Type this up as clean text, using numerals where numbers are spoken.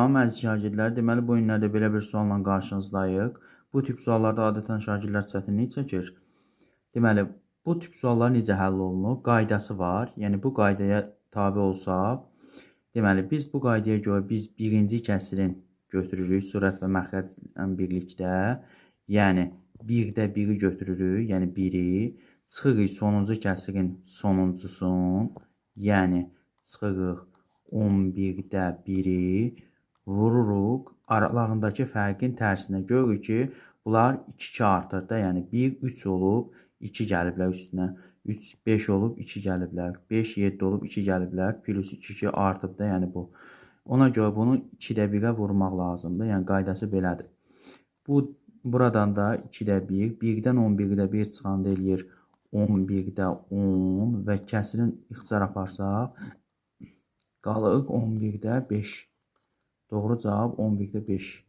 Salam əziz şagirdlər, deməli bu günlərdə belə bir sualla qarşınızdayıq. Bu tip suallarda adətən şagirdlər çətinlik çəkir. Deməli, bu tip suallar necə həll olunur? Qaydası var. Yəni bu qaydaya tabi olsaq, deməli biz bu qaydaya görə biz birinci kəsirin götürürük sürət və məxrəclə birlikdə. Yəni 1-də 1-i götürürük, yəni 1-i. Çıxırıq sonuncu kəsirin sonuncusun. Yəni çıxırıq 11-də 1-i vururuq. Aralarındakı fərqin tərsinə görürük ki, bunlar 2-2 artır da, yəni 1, 3 olub, 2 gəliblər üstünə. 3, 5 olub, 2 gəliblər. 5, 7 olub, 2 gəliblər. Plus 2, 2 artıb da, yəni bu. Ona görə bunu 2-də 1-ə vurmaq lazımdır. Yəni qaydası belədir. Bu, buradan da 2-də 1, 1-dən 11-də 1 çıxanda eləyir 11-də 10 və kəsirin ixtisar aparsaq, qalır 11-də 5. Doğru cavab 11-də 5.